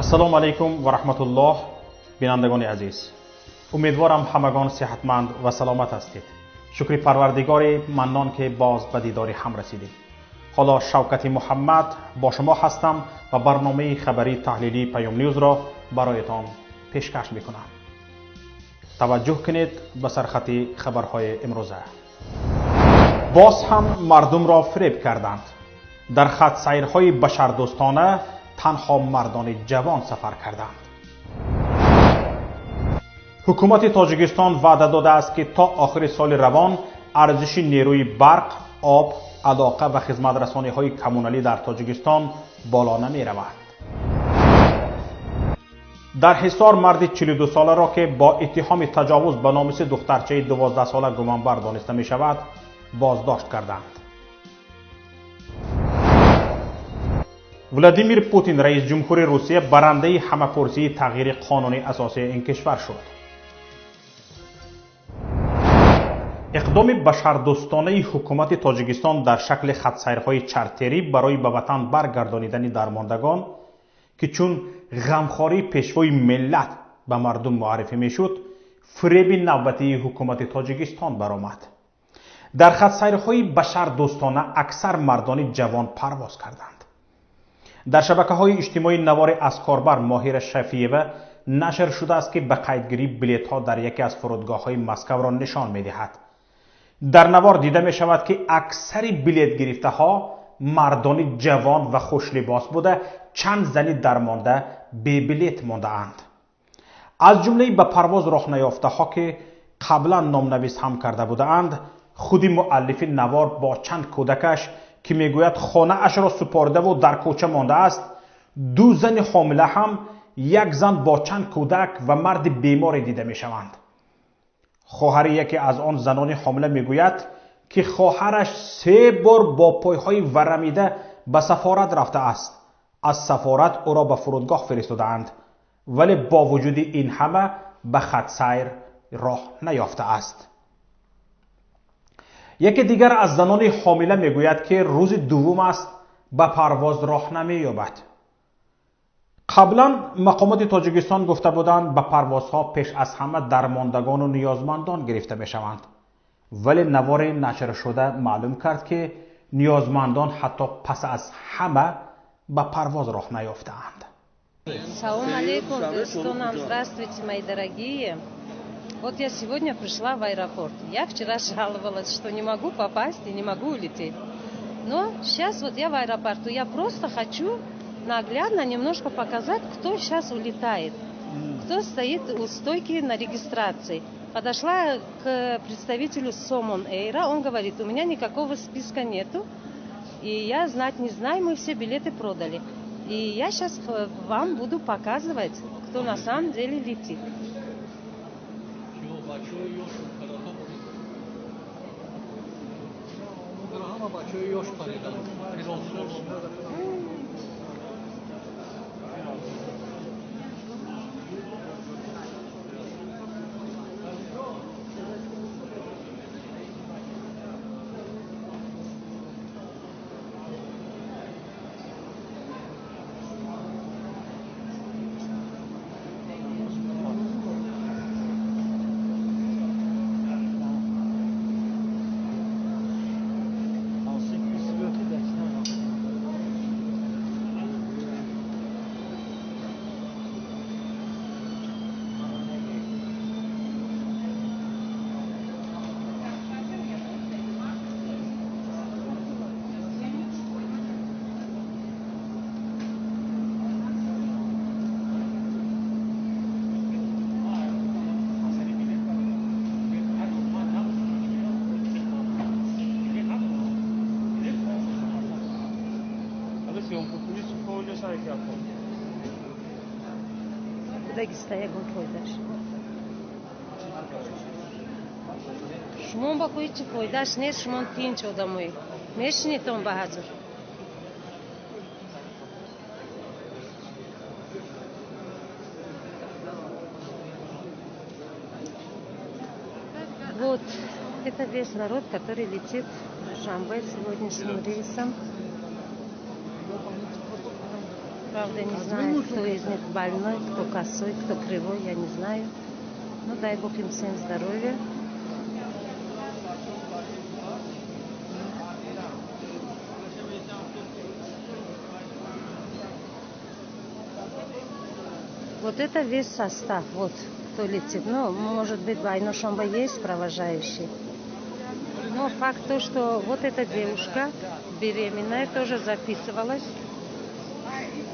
Ассалому алайкум ва раҳматуллоҳ, бинандагони азиз. Умедворам, ҳамагон сиҳатманд ва саломат ҳастед. Шукри Парвардигори Маннон, ки боз ба дидори ҳам расидем. Ҳоло Шавкати Муҳаммад бо шумо ҳастам ва барномаи хабарии таҳлилии Паём Ньюзро бароятон пешкаш мекунам. Таваҷҷӯҳ кунед ба сархати хабарҳои имрӯза. Боз ҳам мардумро фиреб карданд. Дар хатсайрҳои башардӯстона танҳо мардони ҷавон сафар карданд. Ҳукумати Тоҷикистон ваъда додааст, ки то охири соли равон арзиши нерӯи барқ, об, алоқа ва хизматрасониҳои коммуналӣ дар Тоҷикистон боло намеравад. Дар Ҳисор марди 42-соларо, ки бо иттиҳоми таҷовуз ба номуси духтарчаи 12-сола гумонбар дониста мешавад, боздошт карданд. Владимир Путин, раис ҷумҳури Русия, барандаи ҳамапурсии тағйири қонуни асосии ин кишвар шуд. Иқдоми башардӯстонаи ҳукумати Тоҷикистон дар шакли хатсайрҳои чартерӣ барои ба ватан баргардонидани дармондагон, ки чун ғамхории пешвои миллат ба мардум муаррифӣ мешуд, фиреби навбатии ҳукумати Тоҷикистон баромад. Дар хатсайрҳои башардӯстона аксар мардони ҷавон парвоз карданд. Дар шабакаҳои иҷтимоӣ навори аз корбар Моҳира Шафиева нашр шудааст, ки ба қайдгирии билетҳо дар яке аз фурудгоҳҳои Москавро нишон медиҳад. Дар навор дида мешавад, ки аксари билетгирифтаҳо мардони ҷавон ва хушлибос буда, чанд зани дармонда бебилет мондаанд. Аз ҷумлаи ба парвоз роҳ наёфтаҳо, ки қаблан номнавис ҳам карда будаанд, худи муаллифи навор бо чанд кӯдакаш, ки мегӯяд, хонаашро супоридаву дар кӯча мондааст, ду зани ҳомила ҳам, як зан бо чанд кӯдак ва марди беморе дида мешаванд. Хоҳари яке аз он занони ҳомила мегӯяд, ки хоҳараш се бор бо пойҳои варамида ба сафорат рафтааст. Аз сафорат ӯро ба фурудгоҳ фиристодаанд, вале бо вуҷуди ин ҳама ба хатсайр роҳ наёфтааст. Яке дигар аз занони ҳомила мегӯяд, ки рӯзи дуввум аст, ба парвоз роҳ намеёбад. Қаблан мақомоти Тоҷикистон гуфта буданд, ба парвозҳо пеш аз ҳама дармондагону ниёзмандон гирифта мешаванд, вале навори нашршуда маълум кард, ки ниёзмандон ҳатто пас аз ҳама ба парвоз роҳ наёфтаанд. Салом алейкум, дӯстонам, здравствуйте, мои дорогие. Вот я сегодня пришла в аэропорт. Я вчера жаловалась, что не могу попасть и не могу улететь. Но сейчас вот я в аэропорту. Я просто хочу наглядно немножко показать, кто сейчас улетает, кто стоит у стойки на регистрации. Подошла к представителю Сомон Эйра, он говорит: «У меня никакого списка нету, и я знать не знаю, мы все билеты продали». И я сейчас вам буду показывать, кто на самом деле летит. Дагиста ягон фоидаш шумо ба ҳечи фоидаш нест. Шумо тинч одамои мешинитон ба ҳазур. Вот это весь народ, который летит в Душанбе сегодняшним рейсом. Правда, не знаю, кто из них больной, кто косой, кто кривой, я не знаю. Ну, дай Бог им всем здоровья. Вот это весь состав, вот кто летит. Ну, может быть, Байношомба есть провожающий. Но факт то, что вот эта девушка беременная тоже записывалась.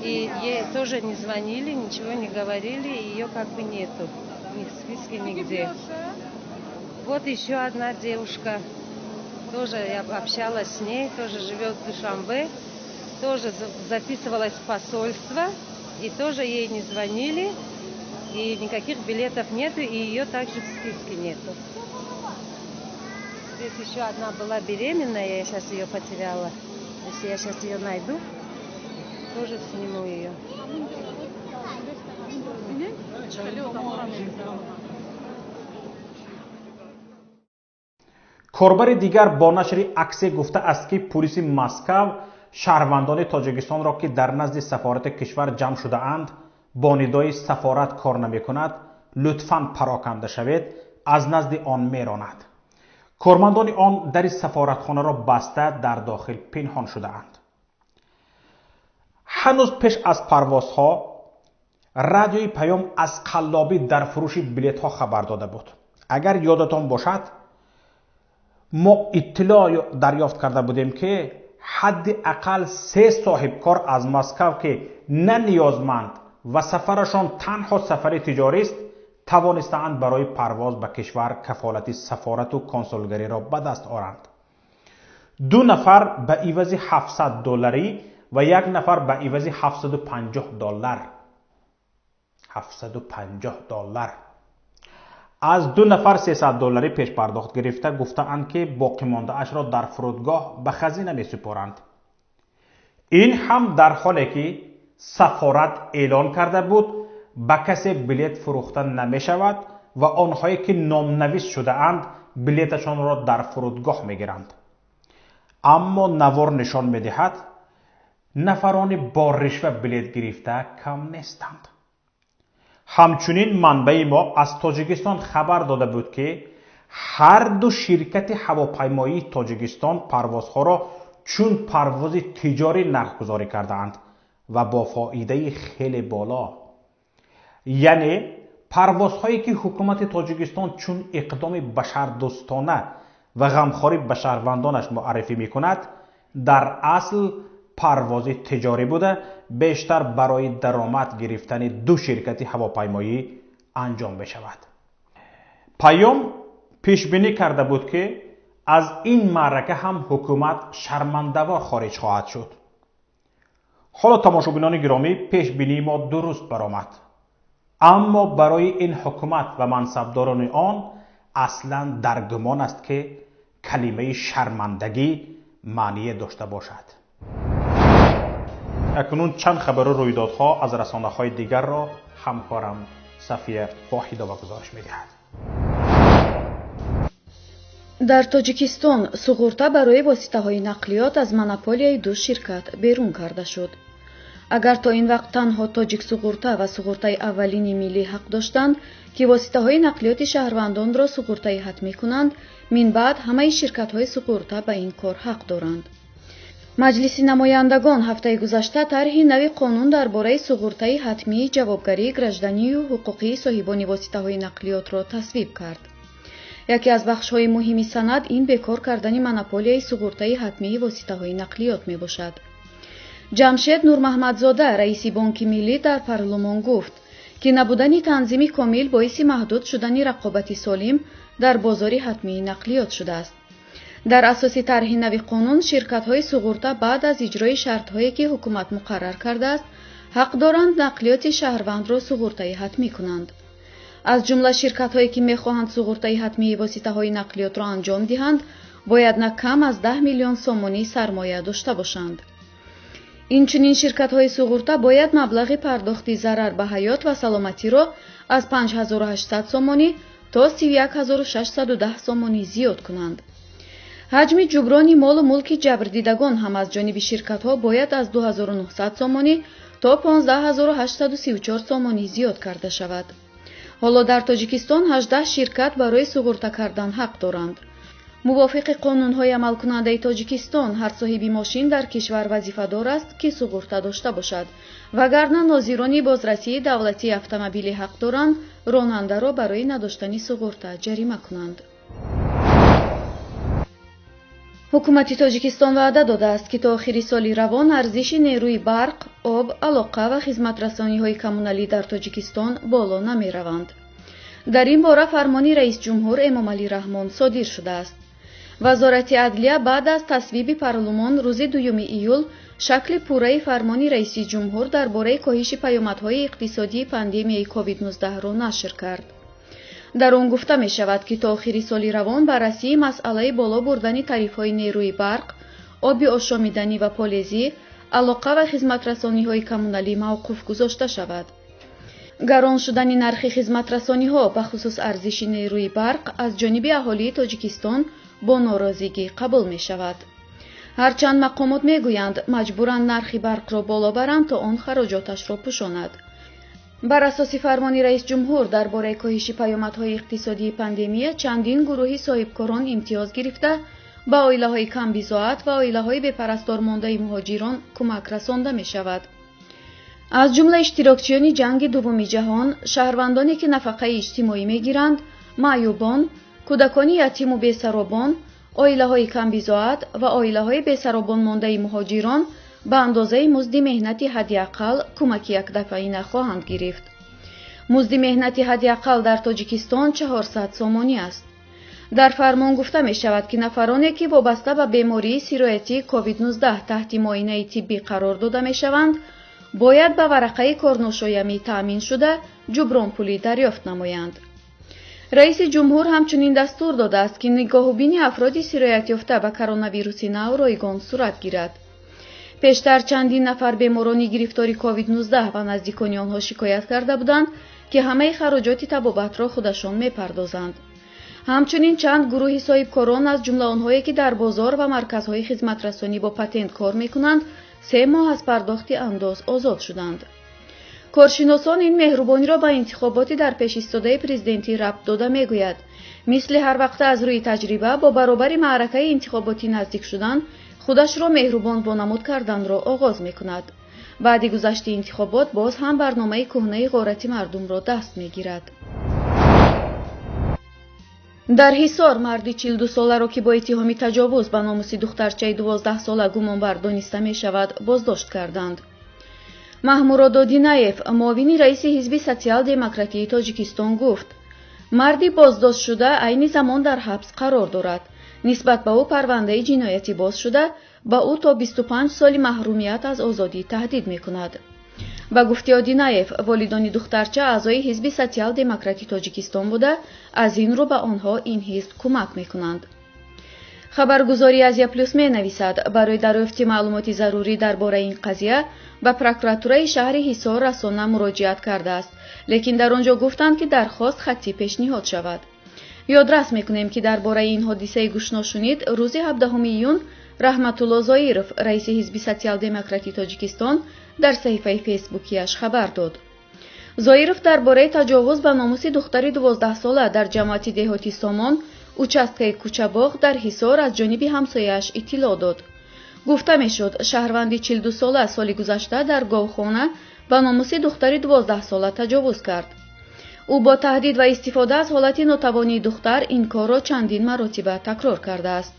И ей тоже не звонили, ничего не говорили, ее как бы нету. Ни в списке, нигде. Вот еще одна девушка, тоже я общалась с ней, тоже живет в Душанбе, тоже записывалась в посольство, и тоже ей не звонили, и никаких билетов нету, и ее также в списке нету. Здесь еще одна была беременная, я сейчас ее потеряла. Если я сейчас ее найду, тоже сниму ее. Корбари дигар бо нашри аксе гуфтааст, ки пулиси Москав шаҳрвандони Тоҷикистонро, ки дар назди сафорати кишвар ҷамъ шудаанд, бо нидои «сафорат кор намекунад, лутфан пароканда шавед» аз назди он меронад. Кормандони он дари сафоратхонаро баста дар дохил пинҳон шудаанд. Ҳанӯз пеш аз парвозҳо радиои Паём аз қаллобӣ дар фурӯши билетҳо хабар дода буд. Агар ёдатон бошад, мо иттилоъ дарёфт карда будем, ки ҳадди ақал се соҳибкор аз Москав, ки на ниёзманд ва сафарашон танҳо сафари тиҷорист, тавонистаанд барои парвоз ба кишвар кафолати сафорату консулгариро ба даст оранд. Ду нафар ба ивази 700 долларӣ ва як нафар ба ивази 750 доллар. 750 доллар. Аз ду нафар 300 долларӣ пешпардохт гирифта, гуфтаанд, ки боқимондаашро дар фурудгоҳ ба хазина месупоранд. Ин ҳам дар ҳоле ки сафорат эълон карда буд, ба касе билет фурӯхта намешавад ва онҳое ки номнавис шудаанд, билеташонро дар фурудгоҳ мегиранд. Аммо навор нишон медиҳад, нафарони бо ришва билет гирифта кам нестанд. Ҳамчунин манбаи мо аз Тоҷикистон хабар дода буд, ки ҳар ду ширкати ҳавопаймоии Тоҷикистон парвозҳоро чун парвози тиҷорӣ нархгузорӣ кардаанд ва бо фоидаи хеле боло. Яъне парвозҳое ки ҳукумати Тоҷикистон чун иқдоми башардӯстона ва ғамхорӣ ба шаҳрвандонаш муаррифӣ мекунад, дар асл парвози тиҷорӣ буда, бештар барои даромад гирифтани ду ширкати ҳавопаймоӣ анҷом мешавад. Паём пешбинӣ карда буд, ки аз ин маърака ҳам ҳукумат шармандавор хориҷ хоҳад шуд. Ҳоло, тамошобинони гиромӣ, пешбинии мо дуруст баромад, аммо барои ин ҳукумат ва мансабдорони он аслан дар гумон аст, ки калимаи шармандагӣ маъние дошта бошад. Акнун чанд хабару рӯйдодҳо аз расонаҳои дигарро ҳамкорам Сафия Воҳидова гузориш медиҳад. Дар Тоҷикистон суғурта барои воситаҳои нақлиёт аз монополияи ду ширкат берун карда шуд. Агар то ин вақт танҳо Тоҷиксуғурта ва Суғуртаи аввалини миллӣ ҳақ доштанд, ки воситаҳои нақлиёти шаҳрвандонро суғуртаи ҳатмӣ кунанд, минбаъд ҳамаи ширкатҳои суғурта ба ин кор ҳақ доранд. Маҷлиси намояндагон ҳафтаи гузашта тарҳи нави қонун дар бораи суғуртаи ҳатмии ҷавобгарии гражданию ҳуқуқии соҳибони воситаҳои нақлиётро тасвиб кард. Яке аз бахшҳои муҳими санад ин бекор кардани монополияи суғуртаи ҳатмии воситаҳои нақлиёт мебошад. Ҷамшед Нурмаҳмадзода, раиси Бонки миллӣ, дар парлумон гуфт, ки набудани танзими комил боиси маҳдуд шудани рақобати солим дар бозори ҳатмии нақлиёт шудааст. Дар асоси тарҳи нави қонун, ширкатҳои суғурта баъд аз иҷрои шартҳое, ки ҳукумат муқаррар кардааст, ҳақ доранд нақлиёти шаҳрвандро суғуртаи ҳатмӣ кунанд. Аз ҷумла ширкатҳое, ки мехоҳанд суғуртаи ҳатмии воситаҳои нақлиётро анҷом диҳанд, бояд на кам аз 10 миллион сомонӣ сармоя дошта бошанд. Инчунин ширкатҳои суғурта бояд маблағи пардохти зарар ба ҳаёт ва саломатиро аз 5800 сомонӣ то 31 610 сомонӣ зиёд кунанд. Ҳаҷми ҷуброни молу мулки ҷабрдидагон ҳам аз ҷониби ширкатҳо бояд аз 2900 сомонӣ то 15 834 сомонӣ зиёд карда шавад. Ҳоло дар Тоҷикистон 18 ширкат барои суғурта кардан ҳақ доранд. Мувофиқи қонунҳои амалкунандаи Тоҷикистон, ҳар соҳиби мошин дар кишвар вазифадор аст, ки суғурта дошта бошад, вагарна нозирони бозрасии давлатии автомобилӣ ҳақ доранд ронандаро барои надоштани суғурта ҷарима кунанд. Ҳукумати Тоҷикистон ваъда додааст, ки то охири соли равон арзиши нерӯи барқ, об, алоқа ва хизматрасониҳои коммуналӣ дар Тоҷикистон боло намераванд. Дар ин бора фармони раисҷумҳур Эмомалӣ Раҳмон содир шудааст. Вазорати адлия баъд аз тасвиби парлумон рӯзи 2 июл шакли пурраи фармони раиси ҷумҳур дар бораи коҳиши паёмадҳои иқтисодии пандемияи COVID-19-ро нашр кард. Дар он гуфта мешавад, ки то охири соли равон баррасии масъалаи боло бурдани тарифҳои нерӯи барқ, оби ошомиданӣ ва полезӣ, алоқа ва хизматрасониҳои коммуналӣ мавқуф гузошта шавад. Гарон шудани нархи хизматрасониҳо, бахусус арзиши нерӯи барқ, аз ҷониби аҳолии Тоҷикистон бо норозигӣ қабул мешавад. Ҳарчанд мақомот мегӯянд, маҷбуранд нархи барқро боло баранд, то он хароҷоташро пӯшонад. Бар асоси фармони раисҷумҳур дар бораи коҳиши паёмадҳои иқтисодии пандемия, чандин гурӯҳи соҳибкорон имтиёз гирифта, ба оилаҳои камбизоат ва оилаҳои бепарастор мондаи муҳоҷирон кӯмак расонда мешавад. Аз ҷумла иштирокчиёни ҷанги дуввуми ҷаҳон, шаҳрвандоне, ки нафақаи иҷтимоӣ мегиранд, маъюбон, кӯдакони ятиму бесаробон, оилаҳои камбизоат ва оилаҳои бесаробон мондаи муҳоҷирон ба андозаи музди меҳнати ҳадди ақал кӯмаки якдафъаина хоҳанд гирифт. Музди меҳнати ҳадди ақал дар Тоҷикистон 400 сомонӣ аст. Дар фармон гуфта мешавад, ки нафароне, ки вобаста ба бемории сироятии COVID-19 таҳти муоинаи тиббӣ қарор дода мешаванд, бояд ба варақаи корношоямӣ таъмин шуда, ҷубронпулӣ дарёфт намоянд. Раиси ҷумҳур ҳамчунин дастур додааст, ки нигоҳубини афроди сироятёфта ба коронавируси нав ройгон сурат гирад. Пештар чандин нафар беморони гирифтори COVID-19 ва наздикони онҳо шикоят карда буданд, ки ҳамаи хароҷоти табобатро худашон мепардозанд. Ҳамчунин чанд гурӯҳи соҳибкорон, аз ҷумла онҳое, ки дар бозор ва марказҳои хизматрасонӣ бо патент кор мекунанд, 3 моҳ аз пардохти андоз озод шуданд. Коршиносон ин меҳрубониро ба интихоботи дар пеш истодаи президентӣ рабт дода, мегӯяд, мисли ҳар вақта, аз рӯи таҷриба, бо баробари маъракаи интихоботӣ наздик шудан, худашро меҳрубон вонамуд карданро оғоз мекунад. Баъди гузашти интихобот боз ҳам барномаи кӯҳнаи ғорати мардумро даст мегирад. Дар Ҳисор марди 42-соларо, ки бо иттиҳоми таҷовуз ба номуси духтарчаи 12-сола гумонбар дониста мешавад, боздошт карданд. Маҳмурод Одинаев, муовини раиси Ҳизби Социал-демократии Тоҷикистон, гуфт, марди боздоштшуда айни замон дар ҳабс қарор дорад. Нисбат ба ӯ парвандаи ҷиноятӣ боз шуда, ба ӯ то 25 соли маҳрумият аз озодӣ таҳдид мекунад. Ба гуфти Одинаев, волидони духтарча аъзои Ҳизби Социал-демократи Тоҷикистон буда, аз ин рӯ ба онҳо ин ҳизб кӯмак мекунанд. Хабаргузории Азия Плюс менависад, барои дарёфти маълумоти зарурӣ дар бораи ин қазия ба прокуратураи шаҳри Ҳисор расона муроҷиат кардааст, лекин дар он ҷо гуфтанд, ки дархост хаттӣ пешниҳод шавад. Ёдрас мекунем, ки дар бораи ин ҳодисаи гӯшношунид рӯзи 17 июн Раҳматулло Зоиров, раиси Ҳизби Социал-демократии Тоҷикистон, дар саҳифаи фейсбукияш хабар дод. Зоиров дар бораи таҷовуз ба номуси духтари 12-сола дар ҷамоати деҳоти Сомон, участкаи Кӯчабоғ дар Ҳисор аз ҷониби ҳамсояаш иттилоъ дод. Гуфта мешуд, шаҳрванди 42-сола соли гузашта дар говхона ба номуси духтари 12-сола таҷовуз кард. Ӯ бо таҳдид ва истифода аз ҳолати нотавонии духтар ин корро чандин маротиба такрор кардааст.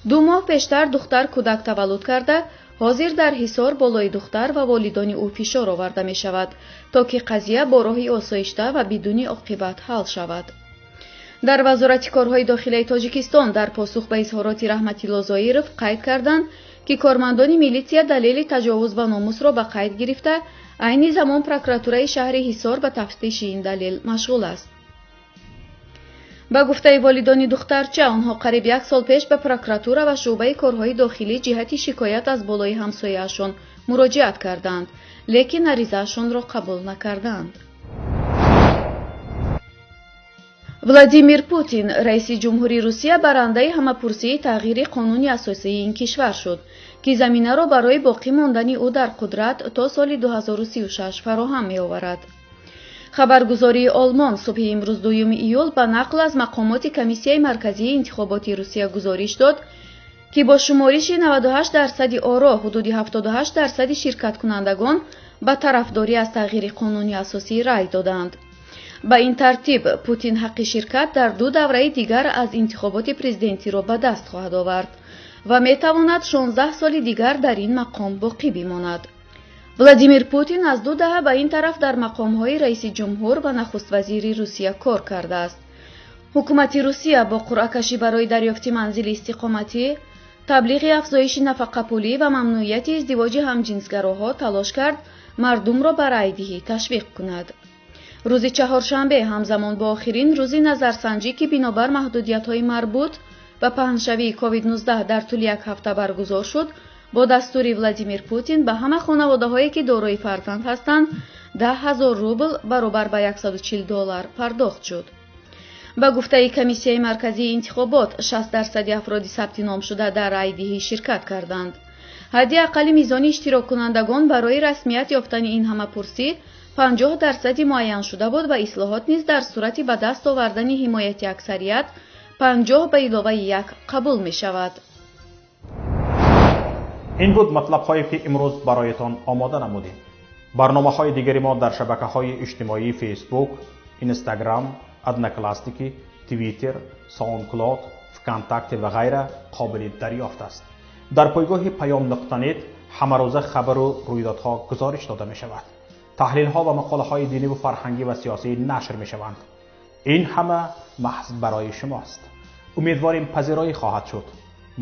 2 моҳ пештар духтар кӯдак таваллуд карда. Ҳозир дар Ҳисор болои духтар ва волидони ӯ фишор оварда мешавад, то ки қазия бо роҳи осоишта ва бидуни оқибат ҳал шавад. Дар Вазорати корҳои дохилаи Тоҷикистон дар посух ба изҳороти Раҳматилло Зоиров қайд карданд, ки кормандони милитсия далели таҷовуз ба номусро ба қайд гирифта, айни замон прокуратураи шаҳри Ҳисор ба тафтиши ин далел машғул аст. Ба гуфтаи волидони духтарча, онҳо қариб як сол пеш ба прокуратура ва шӯъбаи корҳои дохилӣ ҷиҳати шикоят аз болои ҳамсояашон муроҷиат карданд, лекин аризаашонро қабул накарданд. Владимир Путин, раиси ҷумҳури Русия, барандаи ҳамапурсии тағйири қонуни асосии ин кишвар шуд. ки заминаро барои боқӣ мондани ӯ дар қудрат то соли 2036 фароҳам меоварад. Хабаргузории Олмон субҳи имрӯз 2 июл ба нақл аз мақомоти Комиссияи марказии интихоботи Русия гузориш дод, ки бо шумориши 98% оро ҳудуди 78% ширкаткунандагон ба тарафдорӣ аз тағйири қонуни асосӣ рай доданд. Ба ин тартиб Путин ҳаққи ширкат дар ду давраи дигар аз интихоботи президентиро ба даст хоҳад овард ва метавонад 16 соли дигар дар ин мақом боқӣ бимонад. Владимир Путин аз ду даҳа ба ин тараф дар мақомҳои раиси ҷумҳур ва нахуствазири Русия кор кардааст. Ҳукумати Русия бо қуръакашӣ барои дарёфти манзили истиқоматӣ, таблиғи афзоиши нафақапулӣ ва мамнӯъияти издивоҷи ҳамҷинсгароҳо талош кард мардумро ба райдиҳӣ ташвиқ кунад. Рӯзи чаҳоршанбе ҳамзамон бо охирин рӯзи назарсанҷӣ, ки бинобар маҳдудиятҳои марбут ба паҳншавии COVID-19 дар тӯли як ҳафта баргузор шуд, бо дастури Владимир Путин ба ҳама хонаводаҳое, ки дорои фарзанд ҳастанд, 10 000 рубл баробар ба $140 пардохт шуд. Ба гуфтаи Комиссияи марказии интихобот, 60% афроди сабти номшуда дар райдиҳӣ ширкат карданд. Ҳадди аққали мизони иштироккунандагон барои расмият ёфтани ин ҳамапурсӣ 50% муайян шуда буд ва ислоҳот низ дар сурати ба даст овардани ҳимояти аксарият 50 ба иловаи 1 қабул мешавад. Ин буд матлабҳое, ки имрӯз бароятон омода намудем. Барномаҳои дигари мо дар шабакаҳои иҷтимоии Фейсбук, Инстаграм, Одноклассники, Твиттер, Саундклауд, ВКонтакте ва ғайра қобили дарёфт аст. Дар пойгоҳи Паём нуқта нет ҳамарӯза хабару рӯйдодҳо гузориш дода мешавад. Таҳлилҳо ва мақолаҳои диниву фарҳангӣ ва сиёсӣ нашр мешаванд. Ин ҳама маҳз барои шумост. Умедворем пазироӣ хоҳад шуд.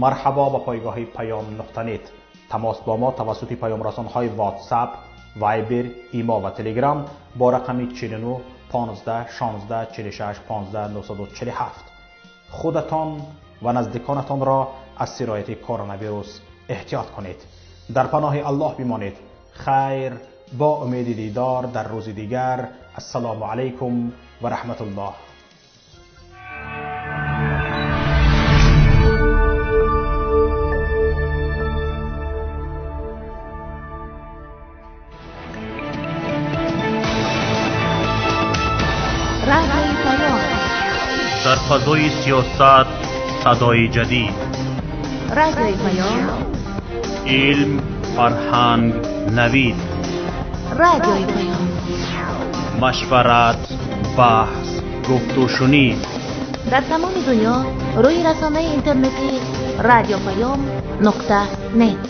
Марҳабо ба пойгоҳи Паём нуқта нет. Тамос бо мо тавассути паёмрасонҳои WhatsApp, Viber, Имо ва Telegram бо рақами 49 15 16 46 15 947. Худатон ва наздиконатонро аз сирояти коронавирус эҳтиёт кунед. Дар паноҳи Аллоҳ бимонед. Хайр, бо умеди дидор дар рӯзи дигар. Ассалому алайкум ва раҳматуллоҳ. Дар фазои сиёсат садои ҷадид, Радиои Паём, илм, фарҳанг, навид, Радиои Паём, машварат, баҳс, гуфтушунид. Дар тамоми дунё рӯи расонаи интернетии радиопаём нуқта нет.